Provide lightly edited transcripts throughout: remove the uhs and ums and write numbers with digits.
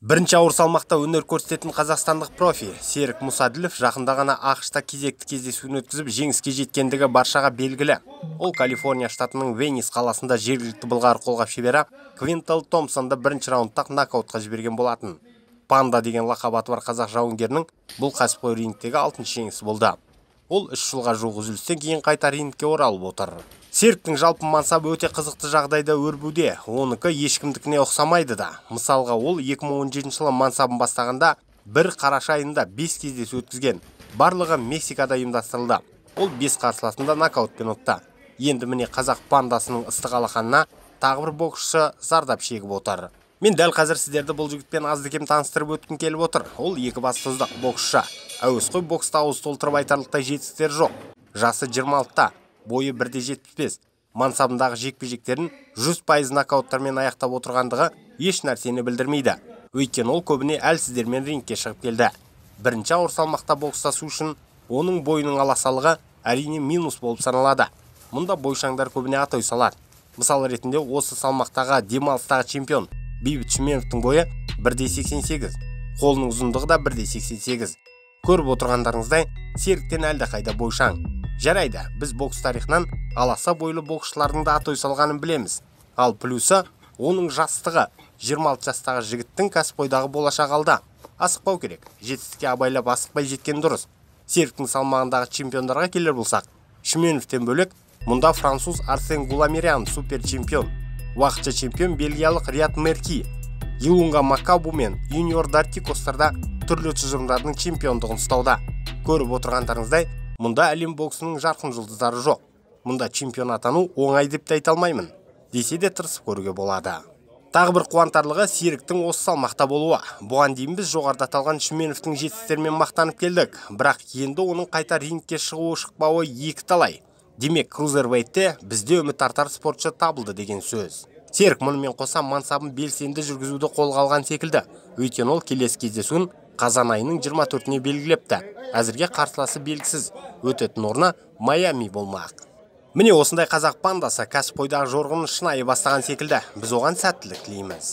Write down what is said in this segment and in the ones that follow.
Бірінші ауыр салмақта өнер көрсететін қазақстандық профи Серік Мұсаділов жақында ғана АҚШ-та кезекті кездесуін өткізіп, жеңіске жеткендігі баршаға белгілі. Ол Калифорния штатының Венис қаласында жергілікті былғары қолғап шебері Квинтел Томпсонды бірінші раундта нокаутқа жіберген болатын. Панда деген лақап аты бар қазақ жауынгерінің бұл кәсіпқой рингтегі алтыншы жеңісі болды. Ол 3 жылға жуық үзілістен кейін қайта рингке оралып отыр. Серіктің жалпы мансабы өте қызықты жағдайда өрбуде. Оныкі ешкімдікіне ұқсамайды да. Мысалға, ол 2017 жылы мансабын бастағанда бір қараша айында 5 кездесу өткізген. Барлығы Мексикада ұйымдастырылды. Ол 5 қарсыласында нокаутпен ұтты. Енді міне, қазақ пандасының ыстық алақанына тағы бір боксшы зардап шегіп отыр. Мен дәл қазір сіздерді бұл жігітпен азды кем таныстырып өткім келіп отыр. Ол екібастұздық боксшы. Әуесқой бокста ауыз толтырып айтарлықтай жетістіктері жоқ. Жасы 26-та, бойы 1,75. Мансабындағы жекпе-жектерін 100% нокауттармен аяқтап отырғандығы еш нәрсені білдірмейді. Өйткені ол көбіне әлсіздермен рингке шығып келді. Бірінші ауыр салмақта бокстасу үшін оның бойының аласалығы әрине минус болып саналады. Мұнда бойшаңдар көбіне атой салады. Мысал ретінде, осы салмақтағы демалыстағы чемпион Бейбіт Шүменовтің бойы 1,88, қолының ұзындығы да 1,88. Көріп отырғандарыңыздай, Серіктен әлдеқайда бойшаң. Жарайды, біз бокс тарихынан аласа бойлы боксшылардың да атой салғанын білеміз. Ал плюсы оның жастығы. 26 жастағы жігіттің кәсіпқойдағы болашағы алда. Асықпау керек. Жетістікке абайлап, асықпай жеткен дұрыс. Серіктің салмағындағы чемпиондарға келер болсақ, Шүменовтен бөлек мұнда француз Арсен Гуламерян супер чемпион, уақытша чемпион бельгиялық Рият Мерки, Илунга Макабу мен Юниор Дортикостарда түрлі тұжырымдардың чемпиондығын ұстауда. Көріп отырғандарыңыздай, мұнда әлем боксының жарқын жұлдыздары жоқ. Мұнда чемпион атану оңай деп те айта алмаймын. Десе де, тырысып көруге болады. Тағы бір қуантарлығы — Серіктің осы салмақта болуы. Бұған дейін біз жоғарыда аталған Шүменовтің жетістіктерімен мақтанып келдік. Бірақ енді оның қайта рингке шығуы шықпауы екі талай. Демек, крузервейтте бізде үміт артар спортшы табылды деген сөз. Серік мұнымен қоса мансабын белсенді жүргізуді қолға алған секілді. Өйткені ол келесі кездесуін қазан айының 24-іне белгілепті. Әзірге қарсыласы белгісіз. Өтетін орны Майами болмақ. Міне, осындай қазақ пандасы кәсіпқойдағы жорығын шынайы бастаған секілді. Біз оған сәттілік тілейміз.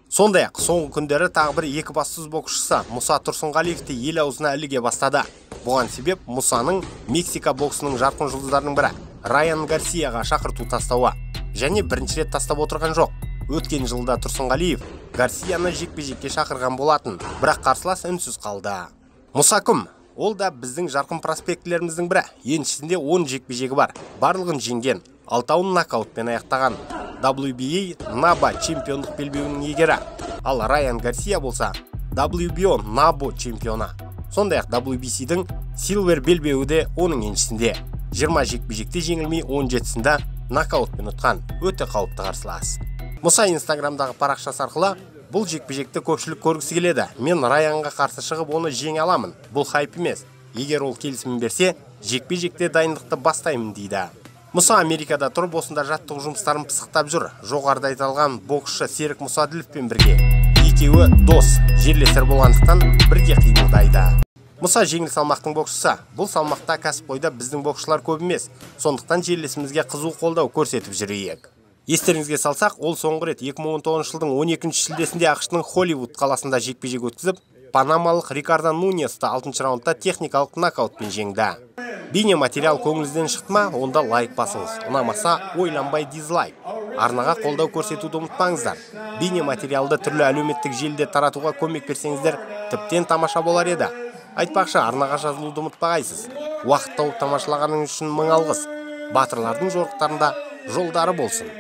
Сондай-ақ соңғы күндері тағы бір екібастұз боксшысы Мұса Тұрсынғалиев те ел аузына іліге бастады. Бұған себеп Мұсаның Мексика боксының жарқын жұлдыздарының бірі Райан Гарсияға шақырту тастауы. Және бірінші рет тастап отырған жоқ. Өткен жылда Тұрсынғалиев Гарсияны жекпе-жекке шақырған болатын, бірақ қарсылас үнсіз қалды. Мұса кім? Ол да біздің жарқын проспектілеріміздің бірі. Еншісінде 10 жекпе-жегі бар. Барлығын жеңген, алтауын нокаутпен аяқтаған. WBA, NABA чемпиондық белбеуінің иегері. Ал Райан Гарсия болса, WBO, NABO чемпионы. Сондай-ақ WBC-дің Silver белбеуі де оның еншісінде. 20 жекпе-жекте жеңілмей, 17-сінде нокаутпен ұтқан. Өте қауіпті қарсылас. Мұса Инстаграмдағы парақшасы арқылы: «Бұл жекпе-жекті көпшілік көргісі келеді. Мен Райанға қарсы шығып, оны жеңе аламын. Бұл хайп емес. Егер ол келісімін берсе, жекпе-жекте дайындықты бастаймын», — дейді. Мұса Америкада тұрып, осында жаттығу жұмыстарын пысықтап жүр. Жоғарыда айтылған боксшы Серік Мұсаділовпен бірге. Екеуі дос, жерлестер болғандықтан бірге қимылдайды. Мұса жеңіл салмақтың боксшысы. Бұл салмақта кәсіпқойда біздің боксшылар көп емес. Сондықтан жерлесімізге қызу қолдау көрсетіп жүрейік. Естеріңізге салсақ, ол соңғы рет 2019 жылдың 12 шілдесінде АҚШ-тың Холливуд қаласында жекпе-жек өткізіп, панамалық Рикардо Нуньесті 6 раундта техникалық нокаутпен жеңді. Бейне материал көңіліңізден шықты ма, онда лайк басыңыз. Ұнамаса, ойланбай дизлайк. Арнаға қолдау көрсетуді ұмытпаңыздар. Бейне материалды түрлі әлеуметтік желіде таратуға көмек берсеңіздер, тіптен тамаша болар еді. Айтпақшы, арнаға жазылуды ұмытпағайсыз. Уақыт тауып тамашалағаныңыз үшін мың алғыс. Батырлардың жорықтарында жолдары болсын.